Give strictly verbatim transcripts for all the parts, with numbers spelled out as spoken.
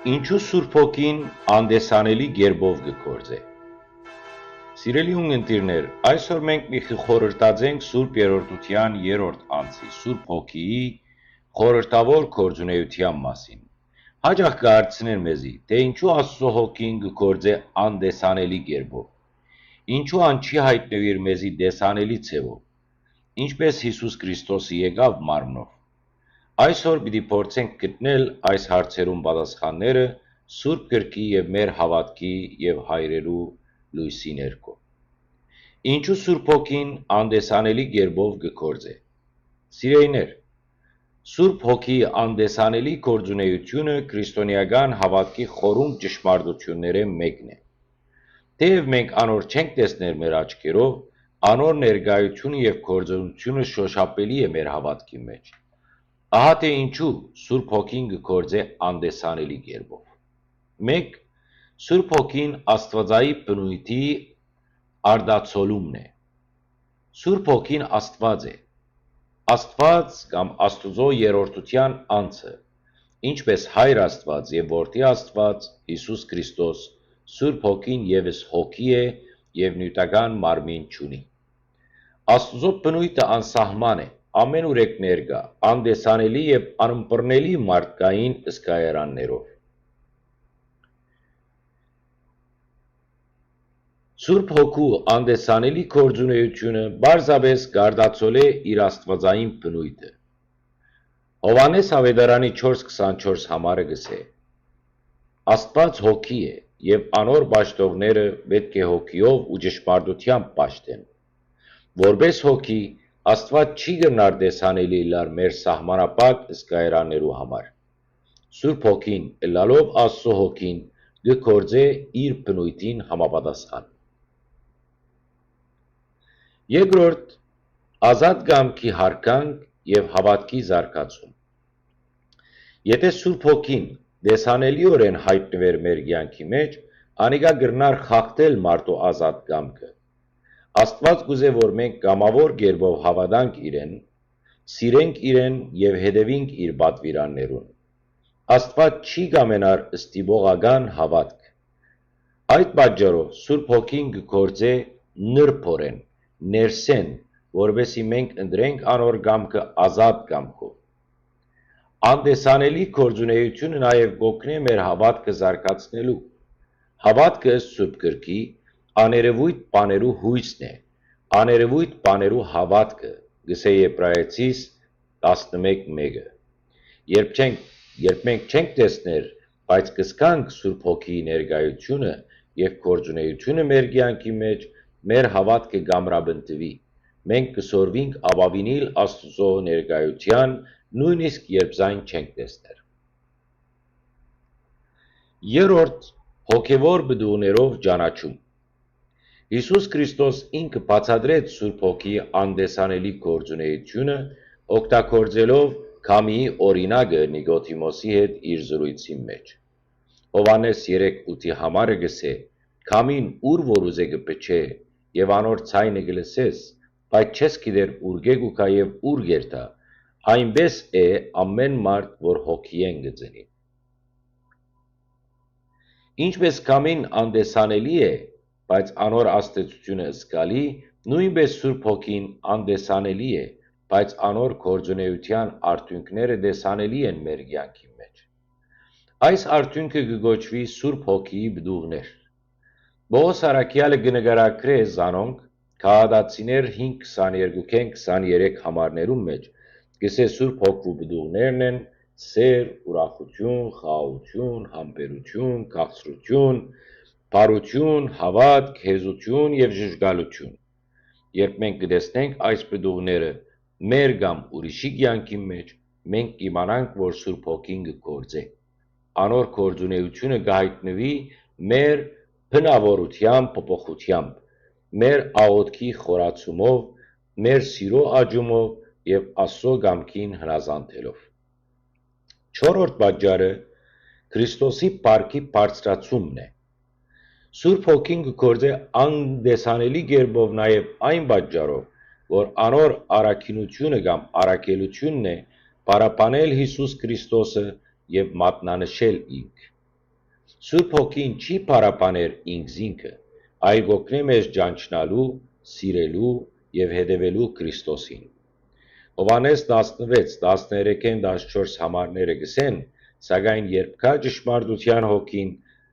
Ինչու Սուրբ Հոգին անտեսանելի կերպով կը գործէ։ Սիրելի ունգընտիրներ, այսօր մենք մի խորհրդած ենք Սուրբ Երրորդութեան երրորդ անձի՝ Սուրբ Հոգիի խորհրդաւոր գործունեութեան մասին։ Հաճախ կը հարցնեն մեզի, թէ ինչու Աստուծոյ Հոգին կը գործէ անտեսանելի կերպով։ Ինչու ան չի յայտնուիր մեզի տեսանելի ձեւով, ինչպէս Յիսուս Քրիստոսը եկաւ մարմնով։ Այսօր պիտի փորձենք գտնել այս հարցերուն պատասխանները Սուրբ Գրքի եւ մեր հաւատքի եւ հայրերու լոյսի ներքո։ Ինչու Սուրբ Հոգին անտեսանելի կերպով կը գործէ։ Սիրելիներ, Սուրբ Հոգիի անտեսանելի գործունեութիւնը քրիստոնէական հաւատքի խորունկ ճշմարտութիւններէն մէկն է։ Թէեւ մենք անոր չենք տեսներ մեր աչքերով, անոր ներկայութիւնը եւ գործունեութիւնը շօշափելի է մեր հաւատքի մէջ։ Ահա թէ ինչու Սուրբ Հոգին կը գործէ անտեսանելի կերպով։ Մէկ, Սուրբ Հոգին Աստուածային բնոյթի արտացոլումն է։ Սուրբ Հոգին Աստուած է։ Աստուած կամ Աստուծոյ երրորդութեան անձը, ինչպէս Հայր Աստուած եւ Որդի Աստուած, Յիսուս Քրիստոս, Սուրբ Հոգին եւս հոգի է եւ նիւթական մարմին չունի։ Աստուծոյ բնոյթը անսահման է, ամէնուրեք ներկայ, անտեսանելի եւ անըմբռնելի մարդկային զգայարաններով։ Սուրբ Հոգու անտեսանելի գործունեութիւնը պարզապէս կարտացոլէ իր աստուածային բնոյթը։ Յովհաննէս Աւետարանի չորս քսանչորս համարը կ'ըսէ. «Աստուած հոգի է եւ անոր պաշտողները պէտք է հոգիով ու ճշմարտութեամբ պաշտեն։ Որպէս հոգի, Աստուած չի կրնար տեսանելի ըլլալ մեր սահմանափակ զգայարաններու համար։ Սուրբ Հոգին, ըլլալով Աստուծոյ Հոգին, կը գործէ իր բնոյթին համապատասխան»։ Երկրորդ, ազատ կամքի յարգանք եւ հաւատքի զարգացում։ Եթէ Սուրբ Հոգին տեսանելիօրէն յայտնուէր մեր կեանքի մէջ, անիկա կրնար խախտել մարդու ազատ կամքը։ Աստուած կ'ուզէ, որ մենք կամաւոր կերպով հաւատանք իրեն, սիրենք իրեն եւ հետեւինք իր պատուիրաններուն։ Աստուած չի կամենար ստիպողական հաւատք։ Այդ պատճառով Սուրբ Հոգին կը գործէ նրբօրէն, ներսէն, որպէսզի մենք ընտրենք անոր կամքը ազատ կամքով։ Անտեսանելի գործունեութիւնը նաեւ կ'օգնէ մեր հաւատքը զարգացնելու։ Հաւատքը ըստ Սուրբ Գրքի աներեւոյթ բաներու յոյսն է, աներեւոյթ բաներու հաւատքը, կ'ըսէ Եբրայեցիս տասնմէկ մէկը։ Երբ չենք, երբ մենք չենք տեսներ, բայց կ'զգանք Սուրբ Հոգիի ներկայութիւնը եւ գործունեութիւնը մեր կեանքի մէջ, մեր հաւատքը կ'ամրապնդուի։ Մենք կը սորվինք ապաւինիլ Աստուծոյ ներկայութեան, նոյնիսկ երբ զայն չենք տեսներ։ Երրորդ, հոգեվոր պտուղներով ճանաչում։ Յիսուս Քրիստոս ինքը բացատրեց Սուրբ Հոգիի անտեսանելի գործունեութիւնը, օգտագործելով Քամիի օրինակը Նիկոդիմոսի հետ իր զրոյցին մէջ։ Յովհաննէս երեք ութի համարը կ'ըսէ. «Քամին ուր որ ուզէ կը փչէ, եւ անոր ձայնը կը լսես, բայց չես գիտեր ուրկէ կու գայ եւ ուր կ'երթայ, այնպէս է ամէն մարդ, որ հոգիէն կը ծնի»։ Ինչպէս քամին անտեսանելի է, բայց անոր ազդեցութիւնը զգալի, նոյնպէս Սուրբ Հոգին անտեսանելի է, բայց անոր գործունեութեան արդիւնքները տեսանելի են մեր կեանքի մէջ։ Այս արդիւնքը կը կոչուի Սուրբ Հոգիի պտուղներ։ Պողոս առաքեալը կը նկարագրէ զանոնք Գաղատացիներ հինգ քսաներկուքէն քսաներեք համարներուն մէջ, կ'ըսէ. «Սուրբ Հոգու պտուղներն են սէր, ուրախութիւն, խաղաղութիւն, համբերութիւն, քաղցրութիւն, բարութիւն, հաւատք, հեզութիւն եւ ժժգալութիւն»։ Երբ մենք կը տեսնենք այս պտուղները մեր կամ ուրիշի կեանքի մէջ, մենք կ'iմանանք, որ Սուրբ Հոգին կը գործէ։ Անոր գործունեութիւնը կը յայտնուի մեր բնաւորութեան փոփոխութեամբ, մեր աղօթքի խորացումով, մեր սիրո աճումով եւ Աստուծոյ կամքին հնազանդելով։ Չորրորդ պատճառը Քրիստոսի փառքի բարձրացումն է։ Սուրբ Հոգին կը գործէ անտեսանելի կերպով նաեւ այն պատճառով, որ անոր առաքինութիւնը կամ առաքելութիւնն է փառաբանել Յիսուս Քրիստոսը եւ մատնանշել ինք։ Սուրբ Հոգին չի փառաբաներ ինքզինքը, այլ կ'օգնէ մեզ ճանչնալու, սիրելու եւ հետեւելու Քրիստոսին։ Յովհաննէս տասնուեց, տասներեքէն տասնչորս համարները կ'ըսեն, սակայն երբ գայ ճշմարտութեան Հոգին,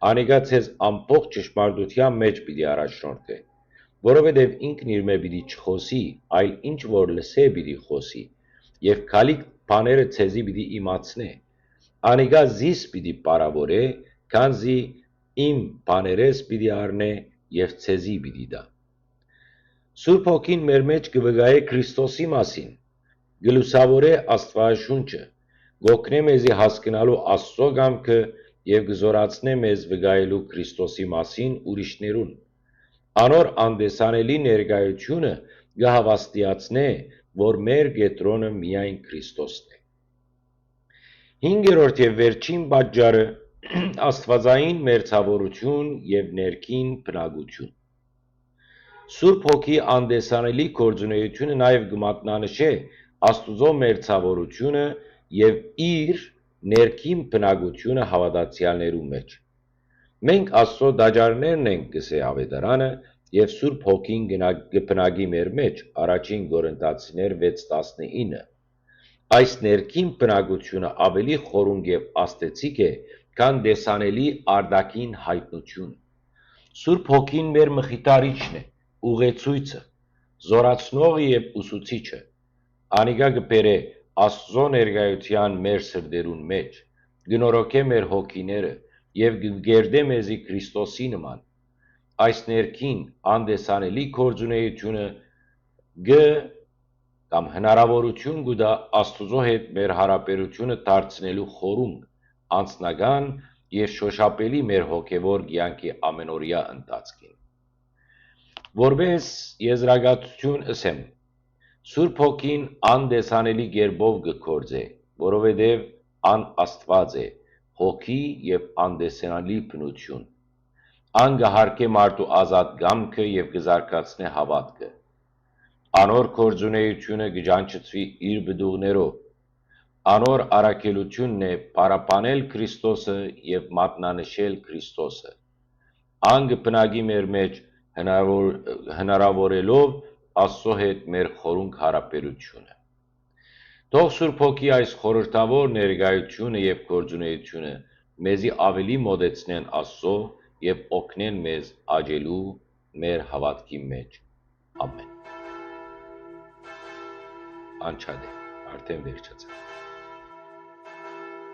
անիկա ձեզ ամբողջ ճշմարտութեան մէջ պիտի առաջնորդէ, որովհետեւ ինքն իրմէ պիտի չխօսի, այլ ինչ որ լսէ պիտի խօսի, եւ գալիք բաները ձեզի պիտի իմացնէ։ Անիկա զիս պիտի պարաւորէ, քանզի իմ բաներէս պիտի առնէ եւ ձեզի պիտի տայ։ Սուրբ Հոգին մեր մէջ կը վկայէ Քրիստոսի մասին, կը լուսաւորէ Աստուածաշունչը, կ'օգնէ մեզի հասկնալու Աստուծոյ կամքը եւ կը զօրացնէ մեզ վկայելու Քրիստոսի մասին ուրիշներուն։ Անոր անդեսանելի ներկայութիւնը կը հաւաստիացնէ, որ մեր կեդրոնը միայն Քրիստոսն է։ Հինգերորդ եւ վերջին պատճառը աստուածային մերձաւորութիւն եւ ներքին բնակութիւն։ Սուրբ Հոգի անդեսանելի գործունէութիւնը նաեւ կը մատնանշէ Աստուծոյ մերձաւորութիւնը եւ իր ներքին բնակութիւնը հաւատացեալներու մէջ։ «Մենք Աստուծոյ տաճարներն ենք», կ'ըսէ Աւետարանը, եւ Սուրբ Հոգին կը բնակի մեր մէջ, Առաջին Կորինթացիներ վեց տասնինը։ Այս ներքին բնակութիւնը աւելի խորունկ եւ ազդեցիկ է, քան տեսանելի արտաքին յայտնութիւնը։ Սուրբ Հոգին մեր մխիթարիչն է, ուղեցոյցը, զօրացնողը եւ ուսուցիչը։ Անիկա կը բերէ Աստուծոյ ներկայութեան մեր սրտերուն մէջ, կը նորոգէ մեր հոգիները եւ կը կերտէ մեզի Քրիստոսի նման։ Այս ներքին, անդեսանելի գործունէութիւնը կը կամ հնարաւորութիւն կու տայ Աստուծոյ հետ մեր յարաբերութիւնը դարձնելու խորունկ, անձնական եւ շոշափելի մեր հոգեւոր կեանքի ամենօրեայ ընթացքին։ Որպէս եզրակացութիւն ըսեմ, Սուրբ Հոգին անդեսանելի կերպով կը գործէ, որովհետեւ ան Աստուած է, հոգի եւ անդեսանելի բնութիւն։ Ան կը յարգէ մարդու ազատ կամքը եւ կը զարգացնէ հաւատքը։ Անոր գործունէութիւնը կը ճանչցուի իր պտուղներով։ Անոր առաքելութիւնն է փառաբանել Քրիստոսը եւ մատնանշել Քրիստոսը։ Ան կը բնակի մեր մէջ, հնարաւոր-, հնարաւորելով Աստուծոյ հետ մեր խորունկ յարաբերութիւնը։ Թող Սուրբ Հոգի այս խորհրդաւոր ներկայութիւնը եւ գործունէութիւնը մեզի աւելի մօտեցնեն Աստուծոյ եւ օգնեն մեզ աճելու մեր հաւատքի մէջ։ Ամէն։ Անջատե, արդէն վերջացաւ։